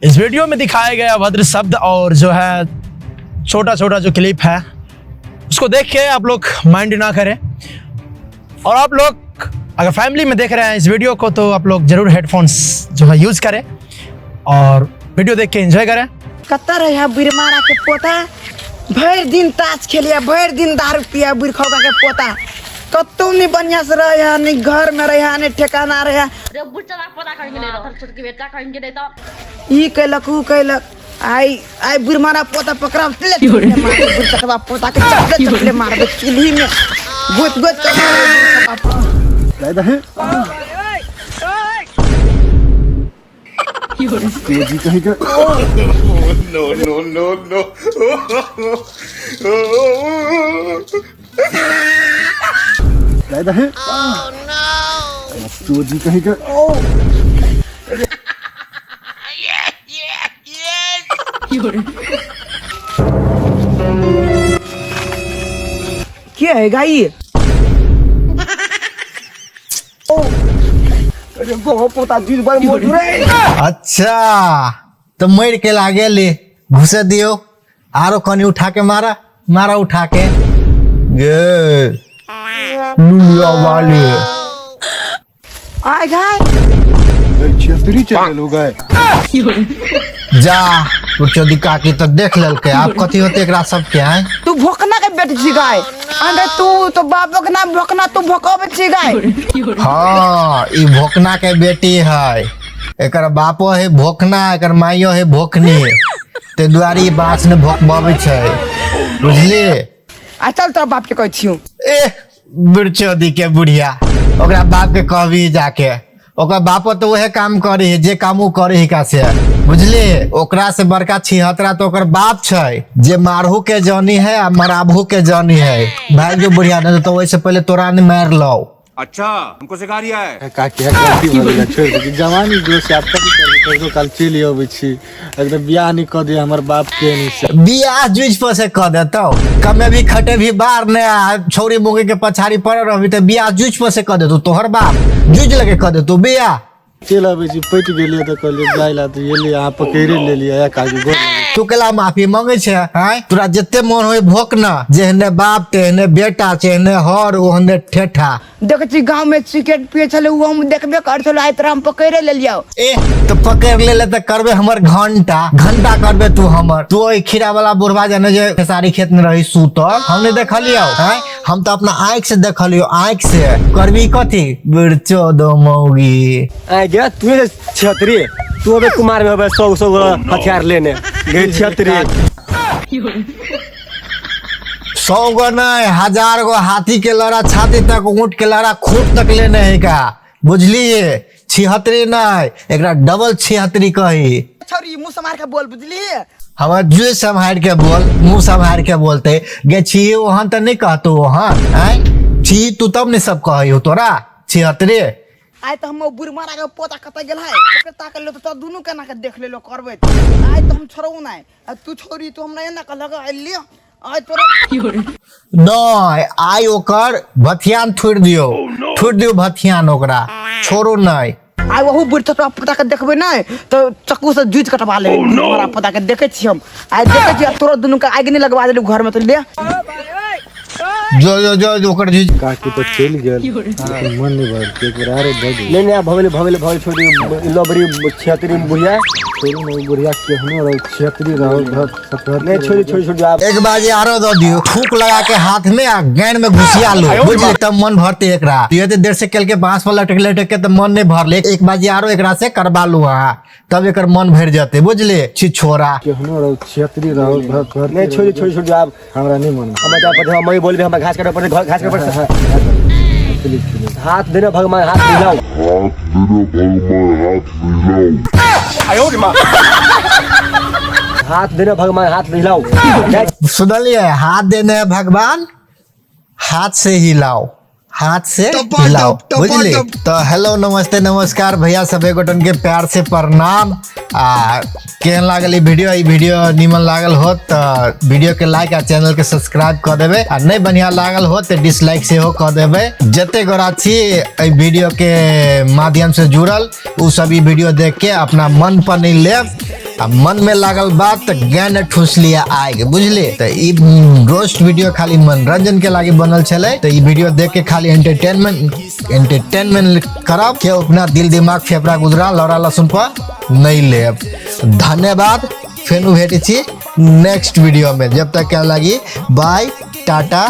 इस वीडियो में दिखाया गया अभद्र शब्द और जो है छोटा छोटा जो क्लिप है उसको देख के आप लोग माइंड ना करें। और आप लोग अगर फैमिली में देख रहे हैं इस वीडियो को तो आप लोग ज़रूर हेडफोन्स जो है यूज़ करें और वीडियो देख के एंजॉय करें। कतऽ रहे बुढ़मारा के पोता, भरि दिन ताश खेलिया, भरि दिन दारू पिया, बुढ़खौका के पोता कतौ नहीं बढ़िया से रहे है, नहीं घर में रहे है, नहीं ठेकाना रहे है। रे बुढ़चला पोता कहीं गेलै तोहर छोटकी बेटा कहीं गेलै तऽ। ई कैलक ऊ कैलक, आइ आइ बुढ़मारा पोता पकड़ा चले चपले मारबे, बुढ़चकवा पोता के चपले चपले मारबे चूल्ही में गोत गोत के मारबे बुढ़चकवा। तेजी कहीं का। No, no, no, no. दादा है चोजी कहीं का। के है गाई? अरे गो पोता जीत बार मोर रे। अच्छा तो मर के लागे ले घुसे दियो, आरो कनी उठा के मारा, मारा उठा के गे लुलिया वाले। आय गाय छतरी चल हो गए। जा चोदी काकी तो देख लेलकै, आब कथी होते एकरा सबके? आय तू भोकना के बेटी छी गाय, अरे तू तो बाप के नाम भोकना, तू भोकबे छी गाय। हाँ ई भोकना के बेटी है, एकर बापो है भोकना, एकर माइयो है भोकनी, ते दुआरे ई बाँस ने भोकबबै छै, बुझली? आ चल तोरा बाप के कहै छियौ। ए बुढ़चोदी के बुढ़िया, ओकरा बाप के कहबी जाके, ओकर बापो तो वहे काम करे है जे काम उ करे है का से, बुझली? ओकरा से बड़का छिहत्तरा तो ओकर बाप छै जे मारहू के जानी है आ मराबहू के जानी है। भाई जो बुढ़िया नहीं तो वैसे पहले तोरा नहीं मार लो। अच्छा हमको सिखा रिया है। काकी है गलती भऽ गेलै, छोड़ि दे। जवानी जोश आब कथी करबै, कहियो काल चलि अबै छी, एकदम बियाह नहि कऽ दिअ हमर बाप के नहि से। बियाह जुझ पर से कऽ देतौ, कमे भी खटे भी बार ने आ छौरी मुगी के पछाड़ी पड़ल रहबी तऽ बियाह जुझ पर से कऽ देतौ, तोहर बाप जुझ लगे कऽ देतौ बियाह। चलि अबै छी, पटि गेलियै तऽ कहलियै जाय लए तऽ एलियै, अहाँ पकड़ि लेलियै काकी गोर। तू केला माफी मांगे छे? आँय तोरा जते मन होय भोक न, जेहने बाप तेहने बेटा, जेहने हर ओहने ठेठा। देखै छी गाँव में सिगरेट पिए छलै, उ हम देखबे कर छलै, आइ तोरा हम पकड़े लेलियौ। ए तो पकड़ ले ले तऽ करबे हमर घंटा घंटा करबे तू हमर। तू ओहि खीरा वाला बुढ़वा जाने जे खेसारी खेत में रही सुतल, हम नहीं देखलियौ? आँय हम तो अपना आँख से देखलियौ, आँख से। करबी कथी बिरचो दो मौगी। आइ गे तू छतरी, तू अबे कुमार में अबे सौ सौ हथियार लेने गे छतरी। 100 गो नहीं 1000 गो हाथी के लड़ा छाती तक, ऊँट के लड़ा खूट तक लेने है का, बुझलिए? छिहत्तरी नहीं एकरा डबल छिहत्तरी कही। छोरी मुंह समार के बोल, बुझलिए? हमर जुए सम्हार के बोल, मुंह सम्हार के बोलते गे छी वहां तो नहीं कहतो वहां। आय छी तू तब नहीं सब कही हो तोरा छिहत्तरी। आइ तऽ हम बुढ़मारा के पोता कतऽ गेल है ओकरे ताकल तो तोरा दुनू केना के देख लेलो करबै। आइ तऽ हम छोड़ू नहि, आ तू छोड़ी तू हमरा एना कहलक आइ लिअ आइ तोरा। नहीं आइ ओकर भथियान थोड़ि दियौ, थोड़ि दियौ भथियान ओकरा, छोड़ू नहीं। आइ ओहू बुढ़ तोरा पोता के देखबै नहि तऽ चक्कू से जूझ कटवा लेबै। बुढ़मारा पोता के देखै छी हम, आइ देखै छी तोरा दुनू के आगि नहि लगवा देलू घर में तऽ ले। जो जो जो जो ओकर जूझ। काकी तऽ चलि गेल, लेकिन मन नहि भरल, एक बेर आरो दऽ दियौ। नहीं नहीं भवेले भवेले भवेले छोड़ दियौ, लबरी छतरी बुढ़िया। छोड़ू ने, ओ बुढ़िया केहनो रहू, छेत्री रहू, सतहत्तरी नहीं, छोड़ी, छोड़ी, छोड़ी, आप। एक बार आरो दऽ दियौ, थूक लगा के हाथ में आ गैन में घुसिया लो, बुझली? तब मन भरते एकरा। ये देर से केल के बांस पर लटक लटक के तऽ मन नहीं भरले, एक बार आरो एकरा से करबा लू अहाँ, तब एकर मन भरि जेतै, बुझली? छी छोरा केहनो रहू, छेत्री रहू, सतहत्तरी नहीं, छोड़ी, छोड़ी, छोड़ी, आप। हमरा नहीं मन। हम जा पड़े, हम बोलबे, हमरा घास काटे पड़े, घास काटे पड़े। हाथ देना भगवान, हाथ मिलाओ, हाथ देना भगवान, हाथ मिलाओ। सुनलिए? हाथ देने भगवान, हाथ से हिलाओ, हाथ से हिलाओ, बुझली? तो हेलो नमस्ते नमस्कार भैया सब गोटन के प्यार से प्रणाम। आ केहन लागल ई वीडियो? ई वीडियो निमन लागल हो तो वीडियो के लाइक आ चैनल के सब्सक्राइब कर देबे, आ नहीं बढ़िया लागल हो तो डिसलाइक सेहो कर देबे। जते गोरा छी एहि वीडियो के माध्यम से जुड़ल उ सब ई वीडियो देख के अपना मन पर नहीं लेब। आ मन में लागल बात त ज्ञान ठूस लिया आग, बुझले। त ई रोस्ट वीडियो खाली मनोरंजन के लागी बनल छले। त ई वीडियो देख के खाली एंटरटेनमेंट एंटरटेनमेंट करब के अपना दिल दिमाग फेफड़ा गुजरा लौरा लहसुन पर नहीं लेब। धन्यवाद, फेनु भेटै छी नेक्स्ट वीडियो में। जब तक के लागी बाय, टाटा।